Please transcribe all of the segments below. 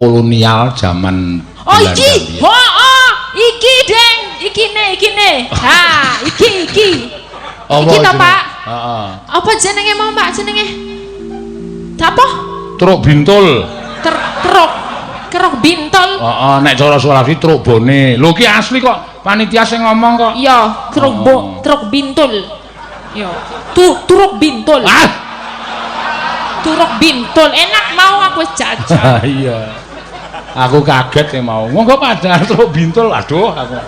Kolonial zaman Oh Belanda iki, biyen. oh, iki deng, iki ne, iki ne. Ha, iki iki. Apa Iki to, jenenge? Pak? Heeh. Apa jenenge mau, Pak, jenenge? Apa? Truk Bintul. Truk kerok bintol. Heeh, nek cara Sulawesi truk bone. Lho ki asli kok, panitia sing ngomong kok. Iya, truk Oh. bo, truk bintul. Iya. Tu truk bintul. Ah. Turuk bintul. Enak mau aku wis jajal. Iya. Aku kaget ya mau. Monggo padahal truk bintul. Aduh aku.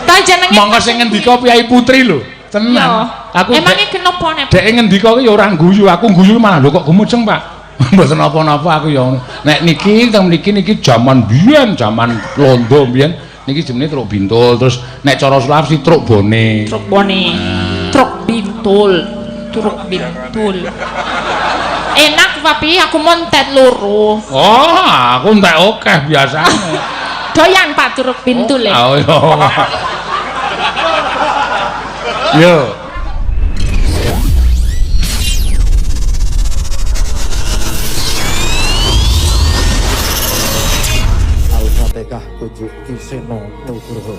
Ta jenenge Monggo sing ngendika Piyai Putri lho. Tenan. Aku emangnya kenapa nek dhek ngendika ki ya ora guyu, aku guyu malah lho kok gumujeng, Pak. Mboten napa-napa aku ya ngono. Nek niki teng mriki niki jaman biyen, jaman londo biyen niki jenenge truk bintul. Terus nek cara Sulawesi truk bone. Truk bone. Truk bintul. Truk bintul. Enak papi aku montet loro. Oh, aku entek akeh biasane. Doyan Pak truk bintul e. Oh, iya. Yo. Al-Fatihah kunjuk Ki Seno Nugroho.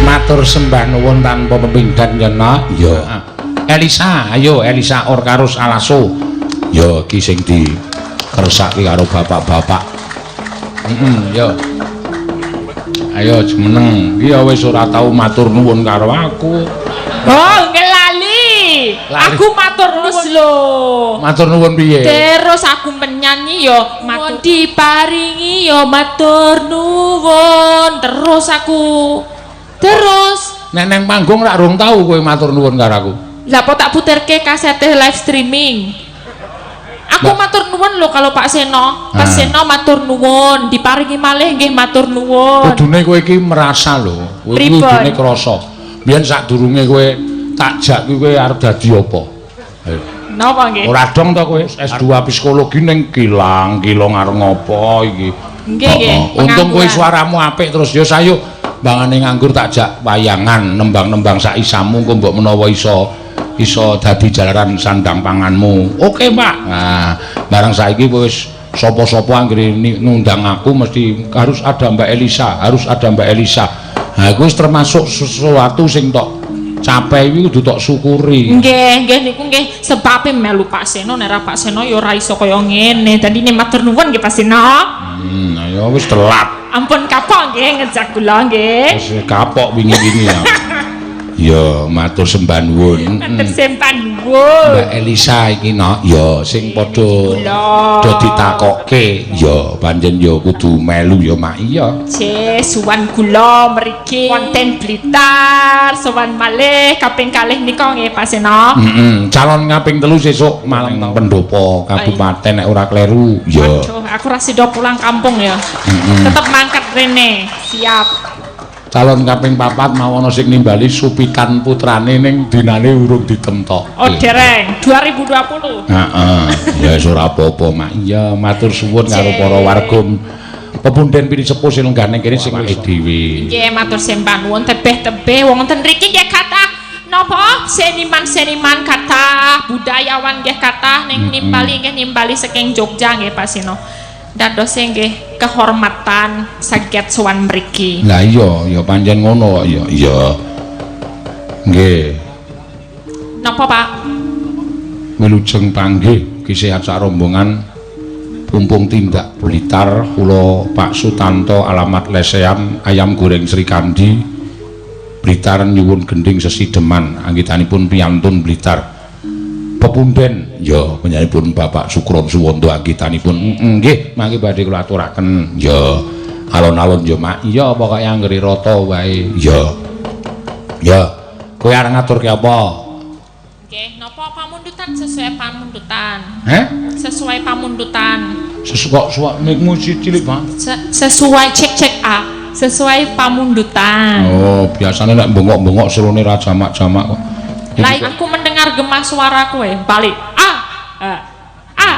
Matur sembah nuwun tanpa pepindhan ya, Nak. Ya. Elisa, ayo Elisa Orkarus Alaso. Ya iki sing dikersake karo bapak-bapak. Heeh, ya. Ayo jumeneng. Iki ya wis ora tau matur nuwun karo aku. Oh, nggih lali. Aku matur nuwun lho. Matur nuwun piye? Terus aku menyanyi yo matur diparingi yo matur nuwun. Terus aku terus nek nang panggung rak rung tau kowe matur nuwun karo aku. Lah po tak puterke kasete live streaming. Aku matur nuwun lho kalau Pak Seno. Pak Seno matur nuwun, diparingi malih nggih matur nuwun. Kudune kowe iki merasa lho, kowe iki kudune krasa. Biyen sadurunge kowe tak jak kuwi kowe arep dadi apa? Ayo. Napa nggih? Ora dong to kowe S2 psikologi ning kilang-kilong arep ngopo iki. Nggih nggih. Untung kowe suaramu apik terus ya sayo mbangane nganggur tak jak wayangan nembang-nembang sak isamu engko mbok menawa iso dadi jalaran sandang panganmu. Oke, Pak. Nah, barang saiki wis sapa-sapa anggere ngundang aku mesti harus ada Mbak Elisa, harus ada Mbak Elisa. Nah, iku wis termasuk sesuatu sing tok capai kuwi kudu tok syukuri. Nggih, nggih niku nggih sebabe melu Pak Seno, nek ora Pak Seno ya ora iso kaya ngene. Dadine matur nuwun nggih Pak Seno. Ayo wis telat. Ampun kapok nggih ngejak kula nggih. Wis kapok wingi-wingi ya. Ya, matur sembah nuwun. Matur sembah nuwun. Mbak Elisa iki no, ya sing padha do ditakokke, ya pancen ya kudu melu ya mak iya. Cih, suwan kula mriki wonten Blitar, sowan malih kaping kalih nika nggih Pak Seno. Heeh, calon kaping 3 sesuk malam pendopo kabupaten nek ora kleru. Ya. Waduh, aku ra sida pulang kampung ya. Tetep mangkat rene. Siap. Calon kaping 4 mau ana sing nimbali supitan putrane ning dinane urung ditemtokke. Oh, dereng 2020. Heeh. Ya wis ora apa-apa, Mak. Iya, matur suwun karo para warga pepunden pinisepuh sing lenggah ning kene sing awake dhewe. Nggih, matur sembah nuwun tebih-tebih wong ten mriki nggih kathah napa seniman-seniman kathah, budayawan nggih kathah ning nimbali nggih nimbali saking Jogja nggih Pak Seno. Dadose nggih kehormatan saged sowan mriki. Lah iya, ya pancen ngono kok ya. Iya. Nggih. Napa, Pak? Wilujeng panggih ki sehat sak rombongan pumpung tindak Blitar kula Pak Sutanto alamat Lesehan Ayam Goreng Srikandi Blitar nyuwun gending sesideman anggitanipun piyantun Blitar. Pepunden ya panjenenganipun Bapak Sukron Suwondo anggitanipun nggih mangke badhe kula aturaken ya alon-alon ya mak iya pokoke anggere rata wae ya ya kowe arep ngaturke apa nggih napa pamundutan sesuai pamundutan heh sesuai pamundutan sesuai kok mikmu cilik Pak sesuai cek-cek A sesuai pamundutan oh biasane nek bengok-bengok serone ra jamak-jamak kok. Lah aku mendengar gema suara kowe balik a a a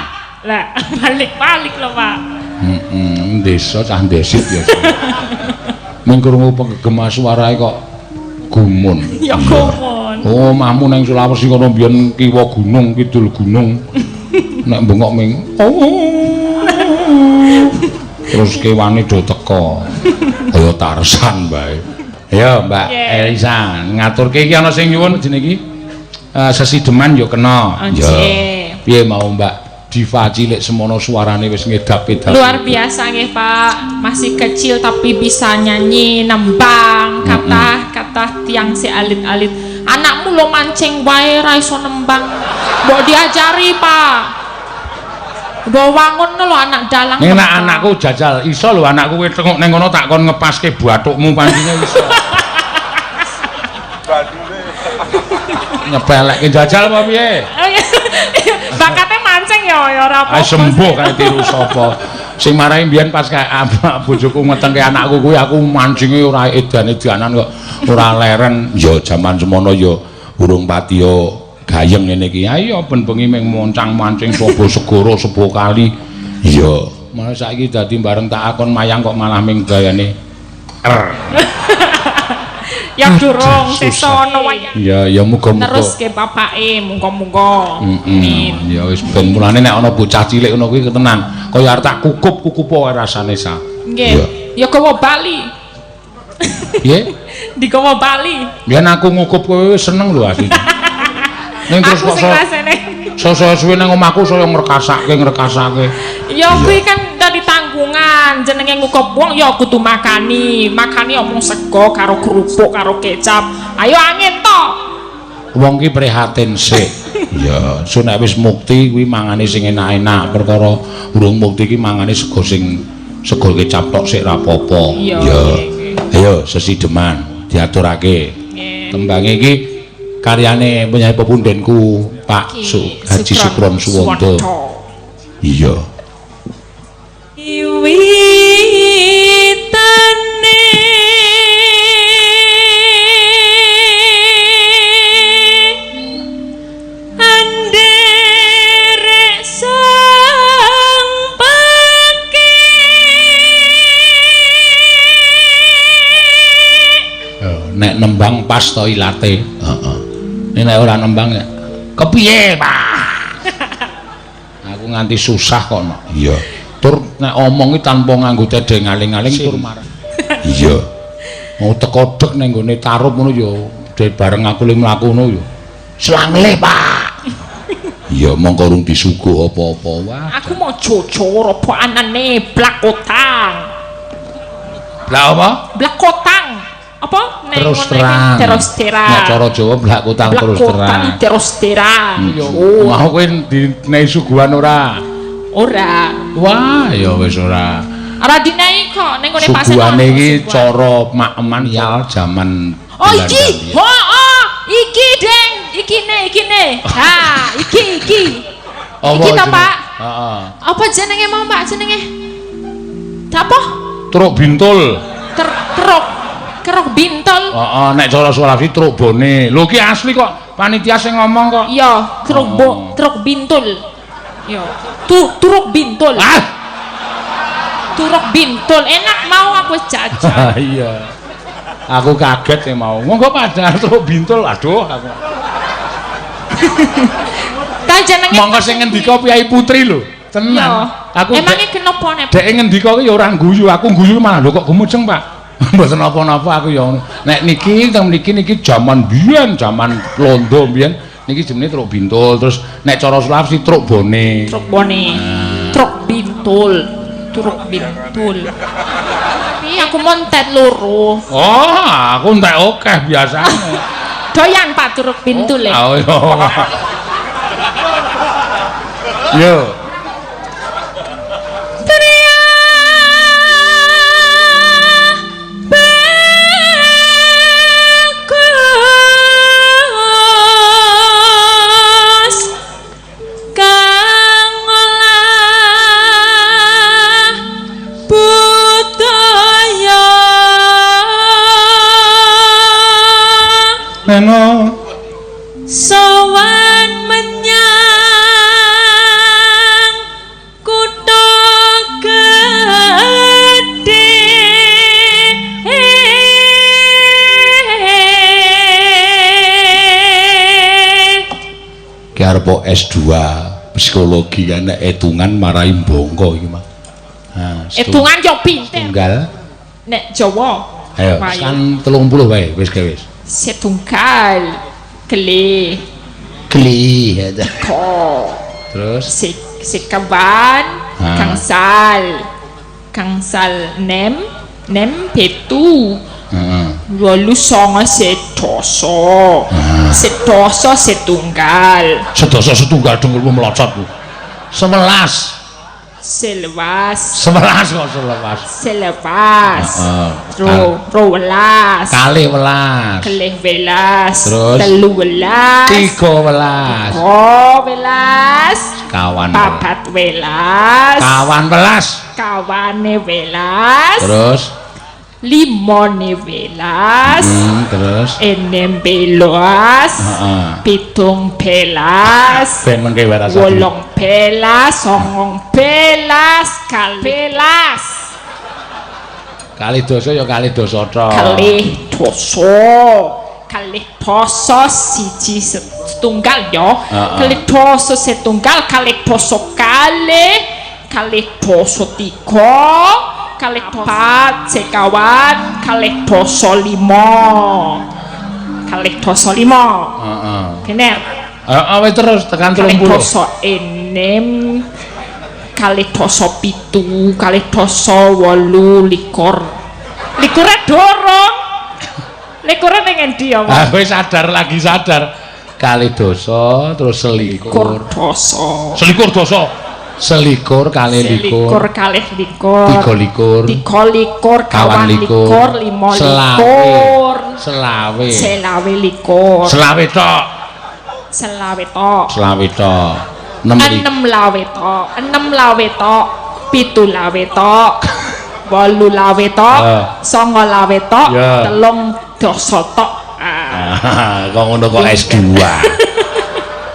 lah balik-balik lho Pak. Heeh, desa cah ndesit ya. Mung krungu gema suarae kok gumun. Ya gumun. Oh, omahmu nang Sulawesi kono mbiyen kiwa gunung, kidul gunung. Nek bengok ming oh. Terus kewane do teko. Kaya Tarsan bae. Ya Mbak Elisa ngaturke iki ana sing nyuwun jenenge iki sesideman ya kena. Ya. Piye mau Mbak Diva cilik semono suarane wis ngedap-edap. Luar biasa nggih Pak, masih kecil tapi bisa nyanyi, nembang, kathah-kathah tiang si alit-alit. Anakmu lo mancing wae ra iso nembang. Mbok diajari Pak. Mbok wangun lho anak dalang. Ning nek anakku jajal iso lho anakku kowe tengok ning kono tak kon ngepaske bathukmu pancine iso. Nyepelekke jajal apa piye? Bakate mancing ya ya ora apa-apa. Ah sembuh kae tiru sapa. Sing marai mbiyen pas kae bojoku ngetengke anakku kuwi aku mancinge ora edan-edanan kok ora leren. Ya jaman semono ya urung patiya gayeng ngene iki. Ayo ben bengi ming moncang-mancing sapa segara sapa kali. Iya, malah saiki dadi bareng tak akon mayang kok malah ming gayane R. Ya durung sesono wayang. Ya ya muga-muga. Teruske bapake muga-muga. Amin. Ya wis ben mulane nek ana bocah cilik ngono kuwi tenan. Kaya arep tak kukup-kukup wae rasane sa. Nggih. Ya gawa bali. Piye? Digawa bali. Yen aku ngukup kowe wis seneng lho asline. Ning terus kok saya suwe nang omahku saya ngrekasake. Ya kuwi kan dadi tanggungan jenenge ngukup wong ya kudu makani. Makani omong sego karo kerupuk karo kecap. Ayo angin to. Wong ki prihatin sik. Ya, so nek wis mukti kuwi mangane sing enak-enak. Perkara urung mukti ki mangane sego sing sego kecap tok sik ra apa-apa. Ya. Ayo sesideman diaturake. Tembange iki karyane punya pepundenku Pak Haji Sukron Suwondo. Iya. Wiwitane anderek sang pake. Nek nembang pas to ilate. Heeh. Nek ora nembang ya kepiye Pak? Aku nganti susah kok no. Iya. Tur nek omong iki tanpa nganggo tedheng aling-aling tur marah. Iya. Mau teko dek ning nggone tarup ngono ya bareng aku le mlaku ngono ya. Selangle Pak. Iya mongko urung disuguh apa-apa wae. Aku mau jujur apa anane blakotang. Blak apa? Blakotang. Apa? Nek Terus terang. Terus terang. Nek cara Jawa blak kutang terus terang. Terus terang. Oh, mau kowe dinehi suguhan ora? Ora. Wah, ya wis ora. Ora dinehi kok ning ngene Pak Seno. Suguhane iki cara makeman yal jaman. Oh iki. Heeh, iki Deng, iki ne, iki ne. Ha, iki iki. Iki to, Pak? Heeh. Apa jenenge mau, Pak? Jenenge? Apa? Truk bintul. Truk kerok bintol. Heeh, nek cara Sulawesi truk bone. Lho ki asli kok, panitia sing ngomong kok. Iya, truk truk bintul. Iya. Truk bintul. Ah. Truk bintul enak mau aku jajal. Iya. Aku kaget sing mau. Monggo padahal truk bintul. Aduh aku. Ta jenenge monggo sing ngendika Piyai Putri lho. Tenan. Aku emangnya kenapa nek dhek ngendika ki ya ora guyu, aku guyu malah lho kok gumujeng, Pak. Mboten napa-napa aku ya ngono. Nek niki teng mriki niki jaman biyen, jaman londo biyen niki jenenge truk bintul. Terus nek cara Sulawesi truk bone. Truk bone. Truk bintul. Truk bintul. Tapi aku montet loro. Oh, aku entek akeh biasane. Doyan Pak truk bintul e. Oh, iya. Yo. Neno sowan menyang kutha gedhe ki arep S2 psikologi kan nek etungan marai bongko iki mah. Ha, etungan yo pinter. Tunggal nek Jawa. Ayo, kan 30 wae wis wis. Setunggal keli keli ko terus sekawan gangsal gangsal nem nem pitu wolu songo sedoso sedoso setunggal sedoso setunggal dengkulmu melocot 11 selewas 11 kok selewas selewas rowelas kalih welas kelih welas terus telu welas tiga welas welas kawan papat welas kawan welas kawane welas terus limone welas terus enem belas pitung belas ben mengke waras wolong belas songong belas kalih belas kalih dosa ya kalih dosa tok kalih dosa kalih dosa siji setunggal ya kalih dosa setunggal kalih dosa kalih kalih dosa tiga kalih papat sekawan kalih dosa lima kalih dosa lima heeh bener heeh wis terus tekan 30 kalih dosa enem kalih dosa pitu kalih dosa wolu likur likure dorong likure ning endi ya ah wis sadar lagi sadar kalih dosa terus selikur dosa selikur dosa selikur kalih likur selikur kalih likur tiga likur tiga likur kawan likur lima likur selawe selawe likur selawe tok selawe tok selawe tok enem lawe tok enem lawe tok pitu lawe tok wolu lawe tok songo lawe tok telung dasa tok. Kok ngono kok S2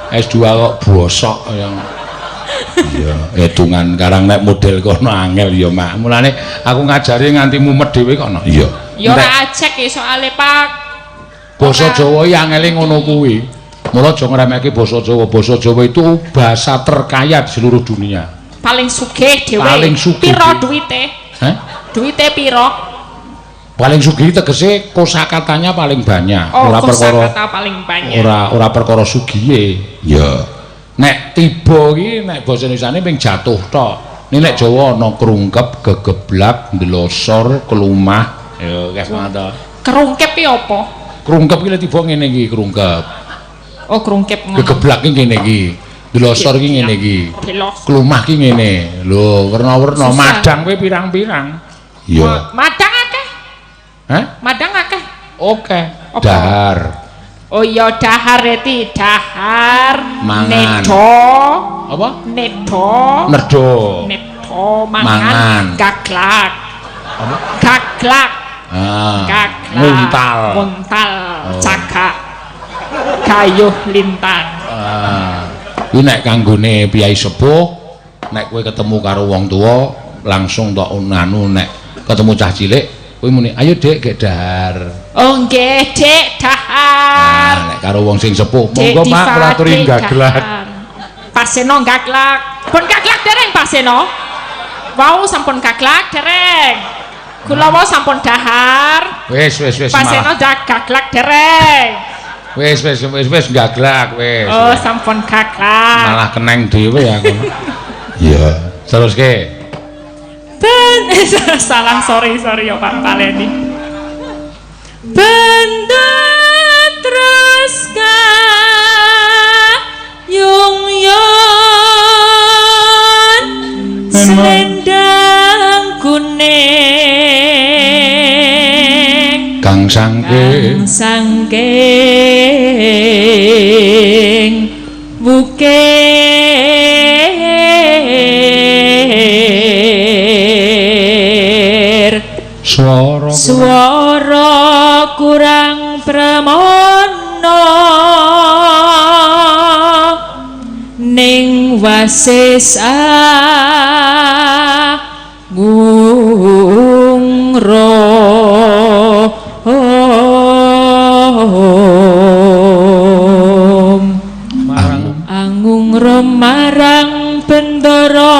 S2 kok bosok yang iya, hitungan karang nek model kono angel ya, Mak. Mulane aku ngajari nganti mumet dhewe kono. Iya. Ya ora acek ya soale, Pak. Basa Jawa iki angele ngono kuwi. Mula aja ngremehke basa Jawa. Basa Jawa itu bahasa terkaya di seluruh dunia. Paling sugih dhewe. Paling sugih. Piro duwite? Hah? Duwite piro? Paling sugih tegese kosakatanya paling banyak. Oh, ora perkara kosakata paling banyak. Ora perkara sugihe. Iya. Nek tiba iki nek basa Indonesiane ping jatuh tok. Nek Jawa ana krungkep, gegeblak, ndelosor, kelumah. Ya akeh banget to. Kerungkep ki apa? Krungkep ki lek tiba ngene iki, krungkep. Oh, krungkep ngono. Gegeblak ki ngene iki. Delosor ki ngene iki. Klumah ki ngene. Lho, werna-werna madang kowe pirang-pirang. Iya. Madang akeh. Hah? Madang akeh. Oke. Dahar. Oh iya, dahar reti, dahar. Mangan. Nedo. Apa? Nedo. Nerdo. Nedo mangan. Gaglak. Apa? Gaglak. Ah. Gaglak. Nguntal. Nguntal. Oh. Cagak. Kayuh lintang. Ah. Kuwi nek kanggone piyai sepuh, nek kowe ketemu karo wong tuwa langsung tok anu, nek ketemu cah cilik kowe muni ayo Dik gek dahar. Oh nggih, Dik, dahar. Nah, nek karo wong sing sepuh, monggo Pak kula aturi gaglak. Pak Seno gaglak. Pun gaglak dereng Pak Seno? Wau sampun gaglak dereng. Kula wau sampun dahar. Wis wis wis. Pak Seno dak gaglak dereng. Wis wis wis wis gaglak wis. Oh, sampun gaglak. Malah keneng dhewe aku. Iya. Teruske. Ben salah, sorry ya Pak Paleni. Benda terus kayung yon selendang kuning kang sangking wukir swara kurang pramana ning wasis agung rom angung rom marang bendara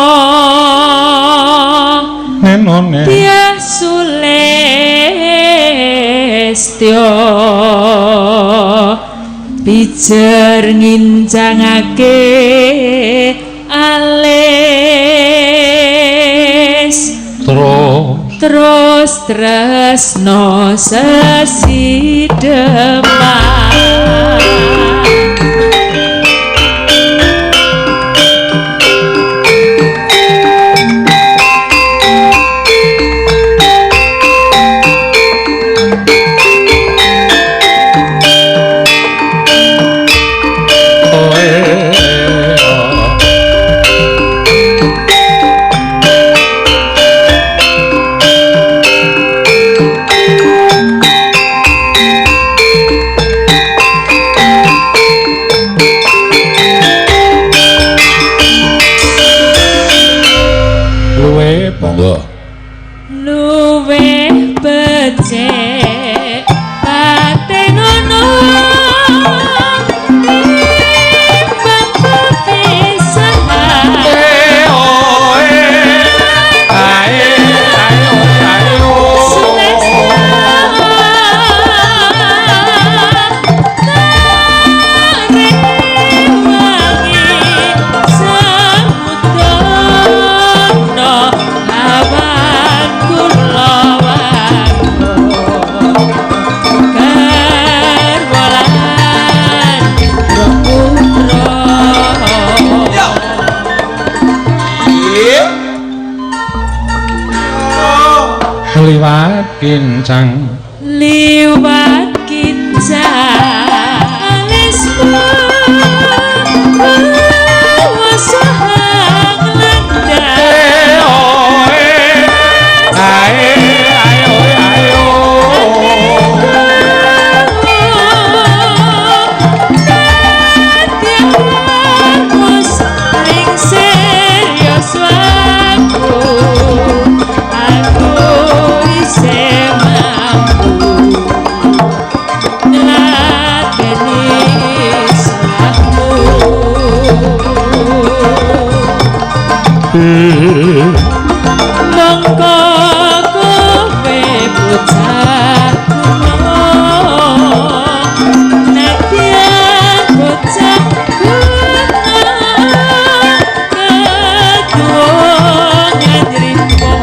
nenone Dyah Sulistya pijer ngincangake alis terus tresno sesideman. Monggo. Luwih becik patenono timbang pepisahan. Liwat kincang, liwat kincang alismu wasahang landang. Ae ae ae. Mongko kowe bocah kuno, nadyan bocah kuno ketuwa nyripo.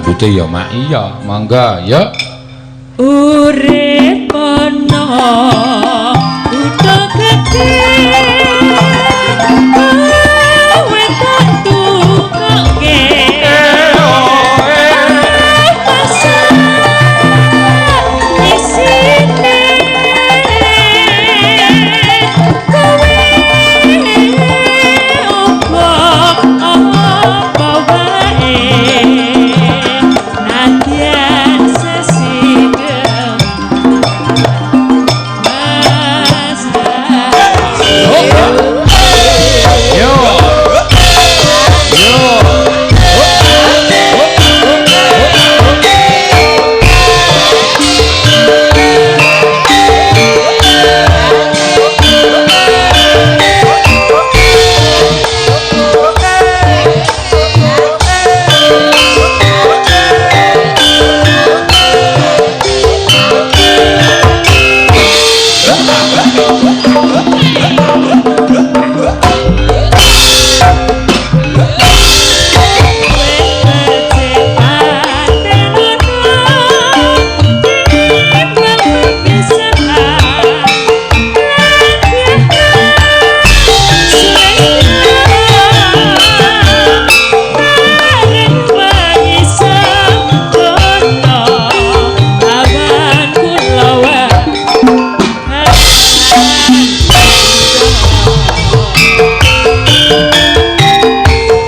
Dangdute ya Mak. Iya, monggo ya. Urip ana kutha gedhe kowe tak tukoke isine kowe uga apa wae nadyan sesigem Mas. Yo. Yo.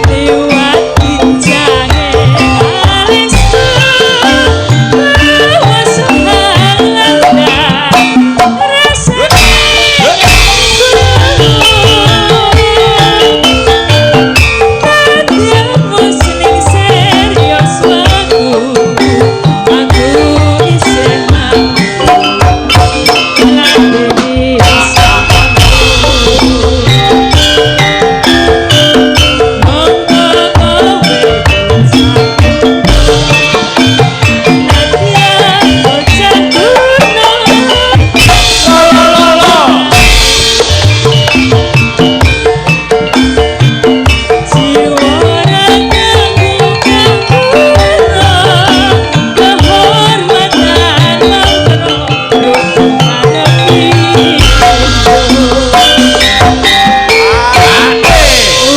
Liwat pinjange alisku wis aku isih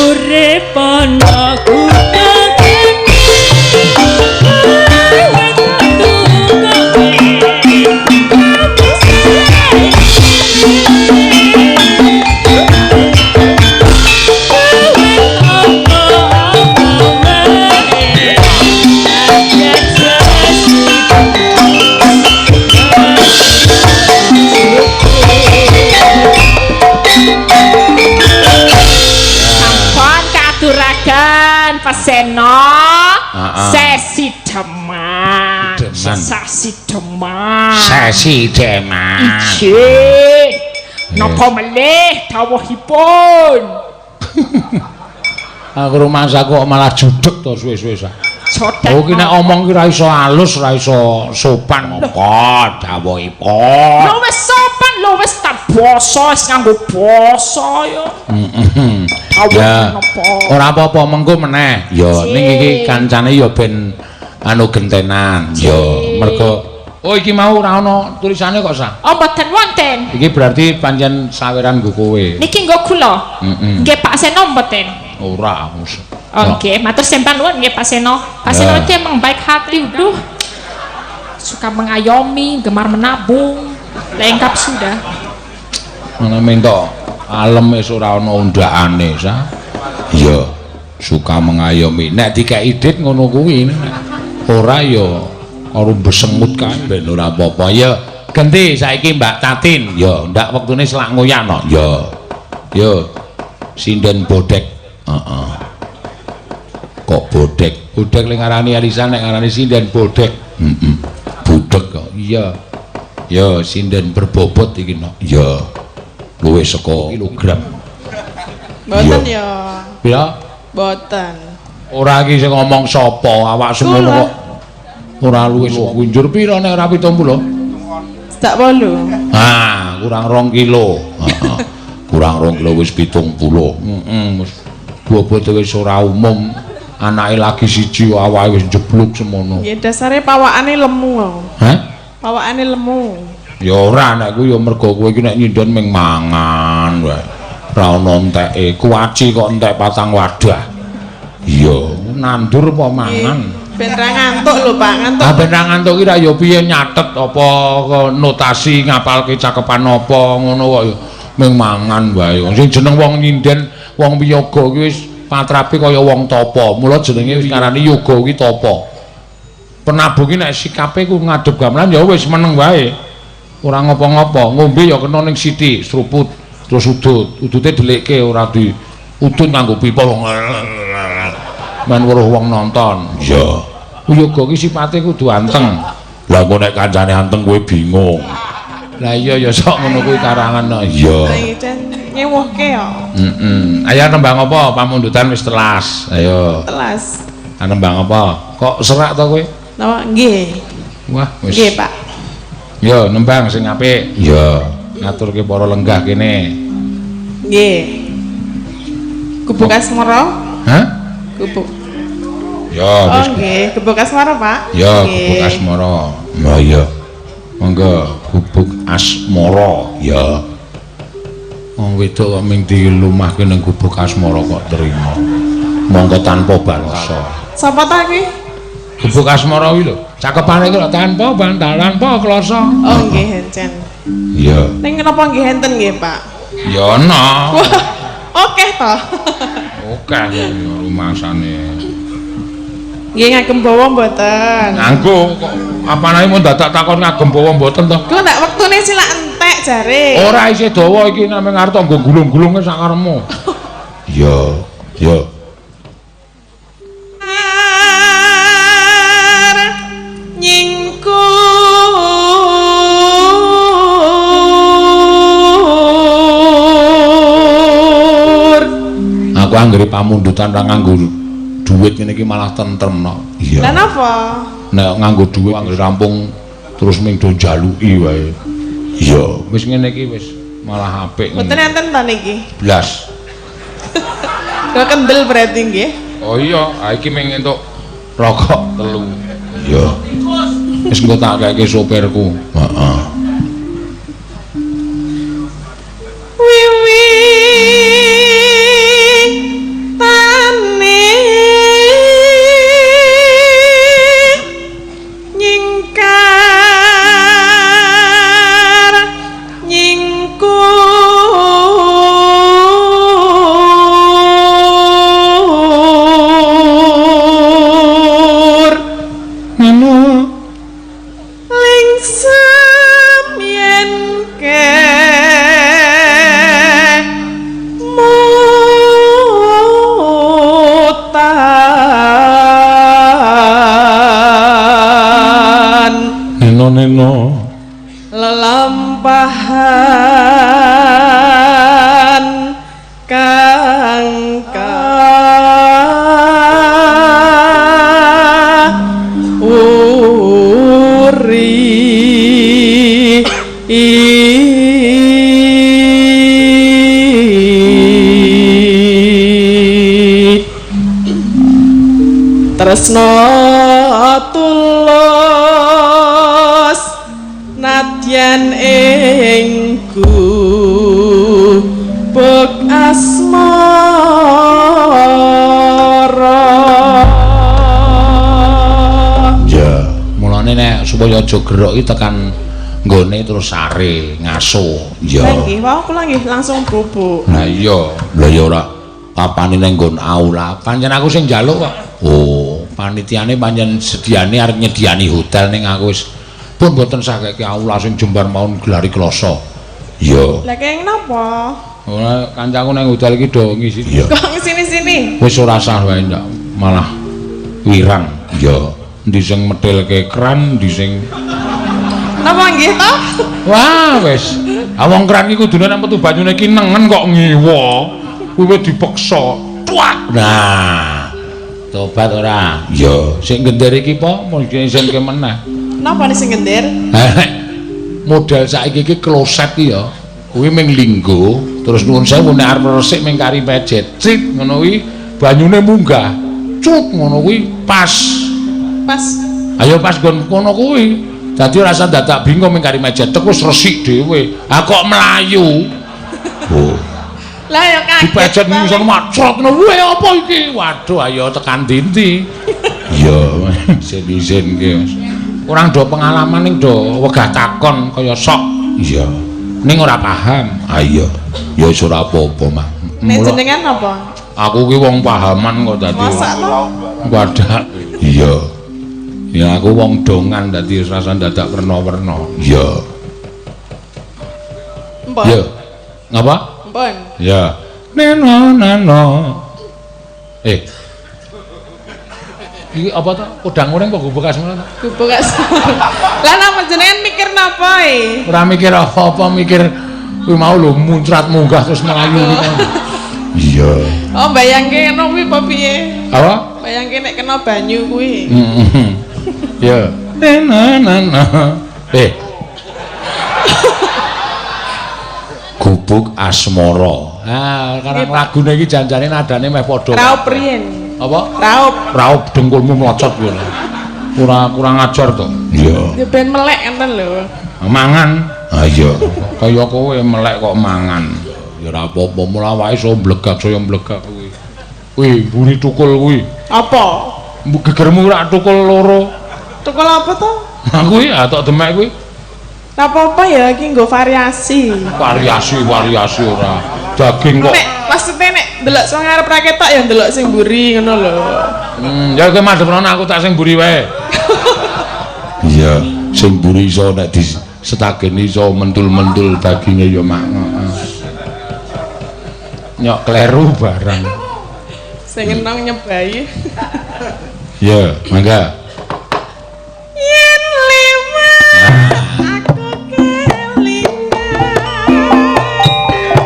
urip ana kutha Sampun katuraken Pak Seno. Sesi Deman. Deman. Sesi Deman. Sesi Deman. Inggih. Napa melih dawuhipun? Aku rumangsaku kok malah judeg to suwe-suwe. Jodeg. Oh ki nek omong ki ora iso alus, ora iso sopan apa dawuhipun. Lho wis sopan, lho wis tak basa, wis nganggo basa ya. Heeh. Dawuh Ya. napa? Ora apa-apa mengko meneh. Ya ning iki kancane ya ben anu gentenan. Ya mergo oh iki mau ora ana tulisane kok sa. Oh mboten wonten. Iki berarti pancen saweran nggo kowe. Niki nggo kula. Heeh. Nggih Pak Seno mboten. Ora. Oh, nggih, matur sembah nuwun nggih Pak Seno. Pak Seno Ya. itu emang baik hati, duh. Suka mengayomi, gemar menabung. Lengkap sudah. Ana minta alem wis ora ana undakane sa. Iya, suka mengayomi. Nek dikeki dit ngono kuwi. Ora ya karo besengut kae ben ora apa-apa. Ya, genti saiki Mbak Tatin. Ya, ndak wektune selak ngoyak no. Ya. Ya. Sinden bodek. Heeh. Kok bodek? Bodek lek ngarani Elisa nek ngarani sinden bodek. Heeh. Bodek kok. Iya. Ya, sinden berbobot iki no. Ya. Luwih saka kilogram. Mboten ya. Pira? Mboten. Ora iki sing ngomong sapa, awak semono kok. Ora luwih saka kunjur pira nek ora 70? Sak 8. Ah, kurang 2 kilo. Heeh. Kurang 2 kilo wis 70. Heeh, wis bobote wis ora umum. Anake lagi siji awake wis njeblug semono. Nggih, dasare pawakane lemu kok. Hah? Pawakane lemu. Ya ora nek kuwi ya mergo kowe iki nek nyinden ming mangan wae. Ora ono enteke. Kuaci kok entek patang wadah. Iya, nandur apa mangan? Ben ra ngantuk lho, Pak. Ngantuk. Ah ben ra ngantuk ki ra ya piye nyatet apa notasi ngapalke cakepan apa ngono kok ya ming mangan wae. Sing jeneng wong nyinden, wong wiyaga ki wis patrape kaya wong tapa. Mula jenenge wis ngarani yoga kuwi tapa. Penabuh ki nek sikape ku ngadhep gamelan ya wis meneng wae. Ora ngopo-ngopo, ngombe ya kena ning sithik, sruput, terus udut. Udute dhelikke ora di udut nganggo pipa wong. Men weruh wong nonton. Iya. Yoga ki sipate kudu anteng. Lah engko nek kancane anteng kowe bingung. Lah iya ya sok ngono kuwi karangan kok. Iya. Nyewuhke ya. Heeh. Ayo nembang apa? Pamundutan wis telas. Ayo. Telas. Nembang apa? Kok serak to kowe? Napa? Nggih. Wah, wis. Nggih, Pak. Yo nembang sing apik. Iya. Ngaturke para lenggah kene. Nggih. Gubuk Asmara? Hah? Gubuk. Ya, wis. Oh, nggih, Gubuk Asmara, Pak. Ya, Gubuk Asmara. Lah iya. Monggo Gubuk Asmara. Ya. Wong wedok kok ming dilumahke ning Gubuk Asmara kok terima. Monggo tanpa balosa. Sapa ta kuwi? Gubuk Asmara kuwi lho. Cakepane kuwi lho tanpa bantalan pa klasa. Oh nggih, encen. Iya. Ning kenapa nggih enten nggih, Pak? Ya ana. Oke to. Oke rumasane. Nggih ngagem bawa mboten? Nganggo kok apanane mun dadak takon ngagem bawa mboten to? Ku ndak wektune silak entek jare. Ora isih dawa iki namung arep nggo gulung-gulunge sak karepmu. Iya, iya. Nyingkur. Aku anggere pamundutan ra nganggo duit ngene iki malah tentremno. Iya. Lah napa? Nek nganggo duit anggere rampung terus ming do njaluki wae. Iya, wis ngene iki wis malah apik. Mboten enten ta niki? Blas. Kok kendel berarti nggih? Oh iya, ha iki ming entuk rokok telu. Iya. Wis engko tak keke sopirku. Heeh. Wiwi tane nyingkar nyingkur Ngono. Lingsem yen kemutan Neno-neno. Lelampahan kang uri tresno tulus nadyan ing gubuk asmara. Ya, mulane nek supaya aja gerok iki tekan nggone terus sare ngaso. Iya. Lah nggih, wau kula nggih langsung bubuk. Lah iya, lah ya ora papane ning nggon aula. Pancen aku sing njaluk kok. Oh, panitiane pancen sediane arep nyediani hotel ning aku wis pun mboten sakeke aula sing jembar mawon gelari klasa. Iya. Lah kenging napa? Ora kancaku nang hotel iki do ngisi. Iya. Kok ngisini-sini? Wis ora sah wae ndak malah wirang. Iya. Endi sing medhelke kran, endi sing Napa nggih to? Wah, wis. Ah wong kran iki kudune nek metu banyune iki nengen kok ngiwa. Kuwi dipeksa. Tuak. Nah. Tobat ora? Iya. Sing gender iki po mungkin isinke meneh. Napa sing gender? Model saiki iki kloset iki ya. Kuwi ming linggo, terus nuwun sewu nek arep resik ming kari pejet. Crit ngono kuwi banyune munggah. Cut ngono kuwi pas. Pas. Ayo pas nggon kono kuwi. Dadi ora usah dadak bingung ming kari meja tek wis resik dhewe. Ha kok mlayu. Oh. Lah ya kaget. Dipejet ngisor macrot ngono. Weh apa iki? Waduh ayo tekan ndi-ndi. Iya, isin-isin ki. Kurang do pengalaman ning do wegah takon kaya sok. Iya. Ning ora paham. Ha iya. Ya wis ora apa-apa, Mak. Nek jenengan apa? Aku ki wong pahaman kok dadi. Masa to? Wadah. Iya. Ya aku wong dongan dadi rasa dadak werna-werna. Iya. Empon. Ya. Ngapa? Empon. Ya. Neno nano. Eh. Iki apa to? Udang goreng apa gubuk asmara to? Gubuk asmara. Lah napa jenengan mikir napa e? Ora mikir apa-apa, mikir kuwi mau lho muncrat munggah terus mlayu iki. Iya. Oh, bayangke ngono kuwi apa piye? Apa? Bayangke nek kena banyu kuwi. Heeh. Ya. Neno nano. Eh. Gubuk Asmara. Ah, karang lagune iki janjane nadane meh padha. Raup riyen. Apa? Raup. Raup dengkulmu mlocot kuwi. Ora kurang ajar to. Iya. Ya ben melek enten lho. Mangan. Ha iya. Kaya kowe melek kok mangan. Ya ora apa-apa, mula awake iso mblegak saya mblegak kuwi. Kuwi mburi tukul kuwi. Apa? Gegermu ora tukul loro. Tukul apa to? Ha kuwi atok demek kuwi. Ora apa-apa ya iki nggo variasi. Variasi ora. Daging kok. Nek maksudnya nek ndelok sing ngarep ra ketok ya ndelok sing mburi ngono lho. Ya kowe madhep rono aku tak sing mburi wae. Iya, sing mburi iso nek disetageni iso mentul-mentul daginge ya mak. Nyok kleru barang. Sing enong nyebai. Ya, mangga. Yen liwat aku kelingan gubuk kae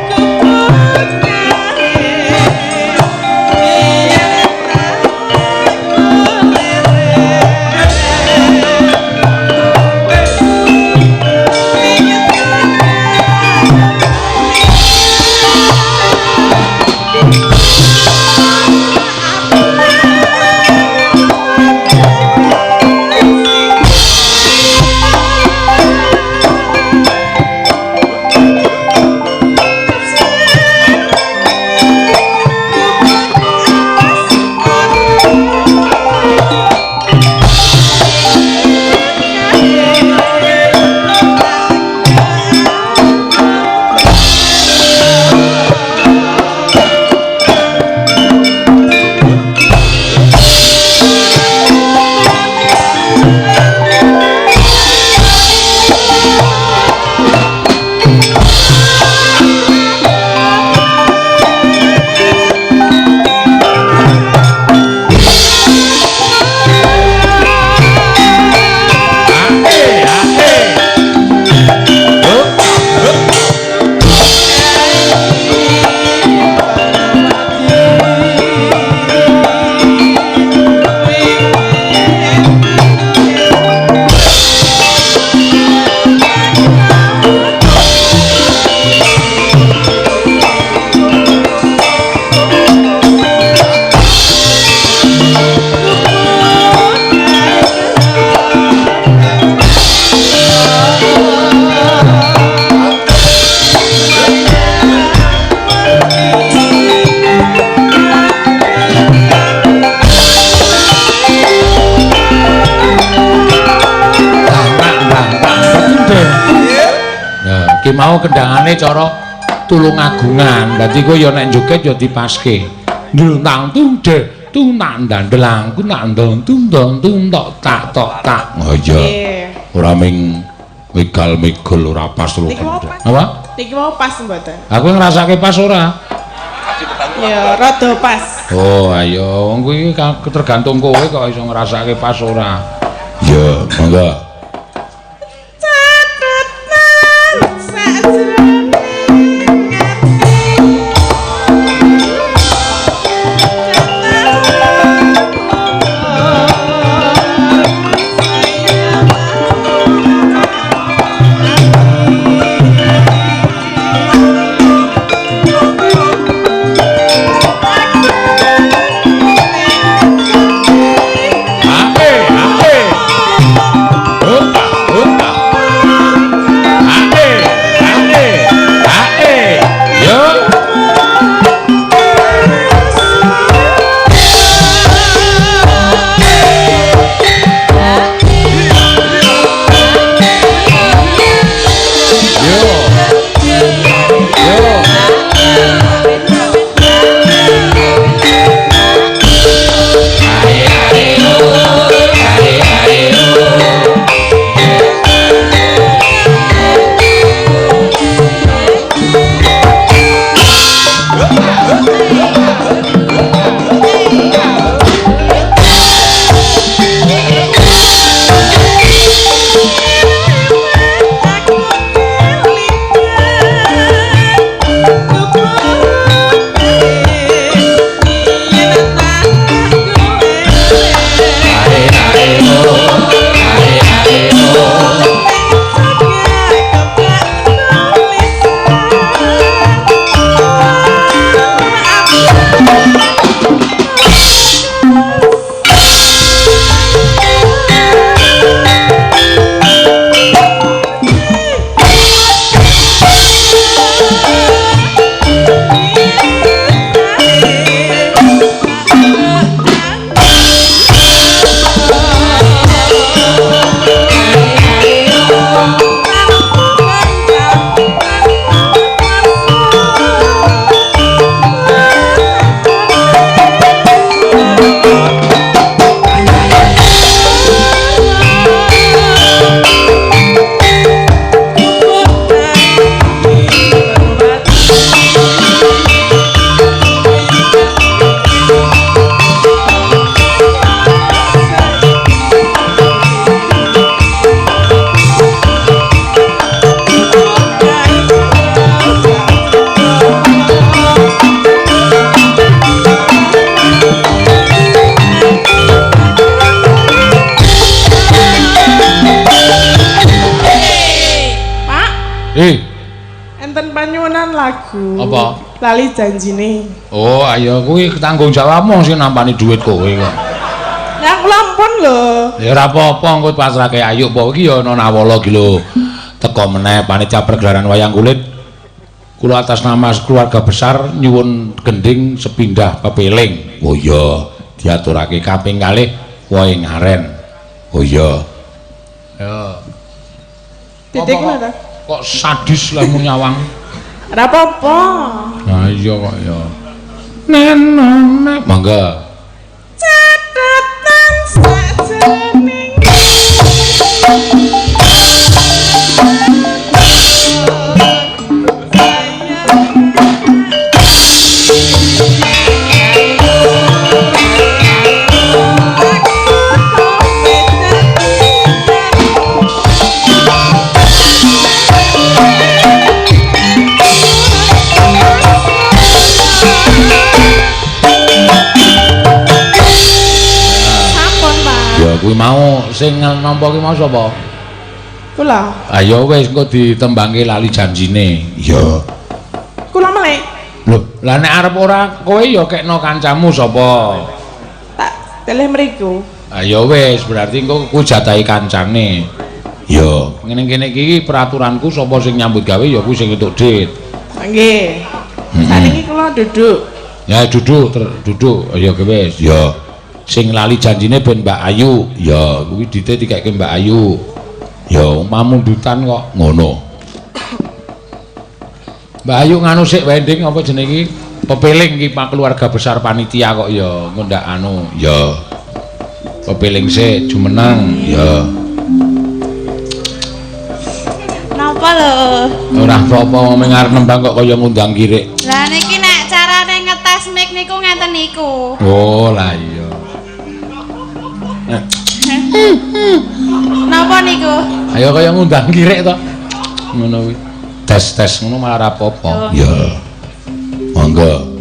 yen aku leren Ki mau kendangane cara Tulungagungan. Dadi kowe ya nek joget ya dipaske. Ndang tung de tung nang ndelang ku nang ndong tung ndong tung tok tak tok tak. Oh iya. Ora ming megal-megol ora pas lho. Apa? Niki mau pas mboten? Aku ngrasake pas ora? Ya rada pas. Oh ayo wong kuwi tergantung kowe kok iso ngrasake pas ora. Ya, monggo. Thank you. lagu. Apa? Lali janjine. Oh, ayo kuwi tanggung jawabmu sing nampani duit kowe kok. Lah kula ampun lho. Ya ora apa-apa engko pasrahke Ayu apa iki ya ana nawala iki lho. Teko meneh panitia pergelaran wayang kulit. Kula atas nama keluarga besar nyuwun gending sepindah pepeling. Oh iya, diaturake kaping kalih wohe ngaren. Oh iya. Ya. Titik lho ta. Kok sadis lah mu nyawang. Ora apa-apa. Nah iya kok ya. Nen mangga. Catatan sajroning Sampun, Pak. Ya kuwi mau sing nampa kuwi mau sapa? Kula. Ayo wis engko ditembangke lali janjine. Iya. Kula melek. Lho, lah nek arep ora kowe ya kekno kancamu sapa? Tak teleh mriku. Ayo wis, berarti engko kuwi jatahe kancane. Ya, ngene kene iki peraturanku sapa sing nyambut gawe ya kuwi sing entuk dit. Nggih. Saniki kula duduk. Ya duduk, duduk. Ayo wis. Ya. Sing lali janjine ben Mbak Ayu. Ya, kuwi dite dikeke Mbak Ayu. Ya, pamundutan kok ngono. Mbak Ayu nganu sik wae Nding, apa jenenge iki? Pepeling iki pak keluarga besar panitia kok ya engko ndak anu. Ya. Pepeling sik jumeneng. Ya. Napa lho? Ora apa-apa wong arep nembang kok kaya ngundang kirik. Lah niki nek carane ngetes mic niku ngenten niku. Oh, lah iya. Napa niku? Ayo kaya ngundang kirik to. Ngono kuwi. Tes-tes ngono malah ora apa-apa. Ya. Monggo.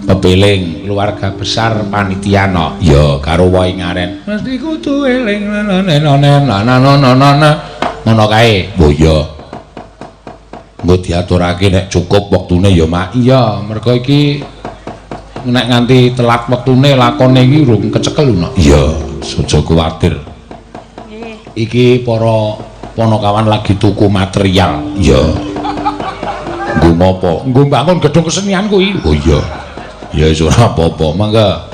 Pepeling keluarga besar panitia no. Ya karo wohe ngaren. Mesti kudu eling nana. Ngono kae. Oh iya. Engko diaturake nek cukup wektune ya, Mak. Iya, mergo iki nek nganti telat wektune lakone iki urung kecekel lho, Nok. Iya, aja kuwatir. Nggih. Iki para ponokawan lagi tuku material. Iya. Nggo ngopo? Nggo mbangun gedung kesenian kuwi. Oh iya. Ya wis ora apa-apa, mangga.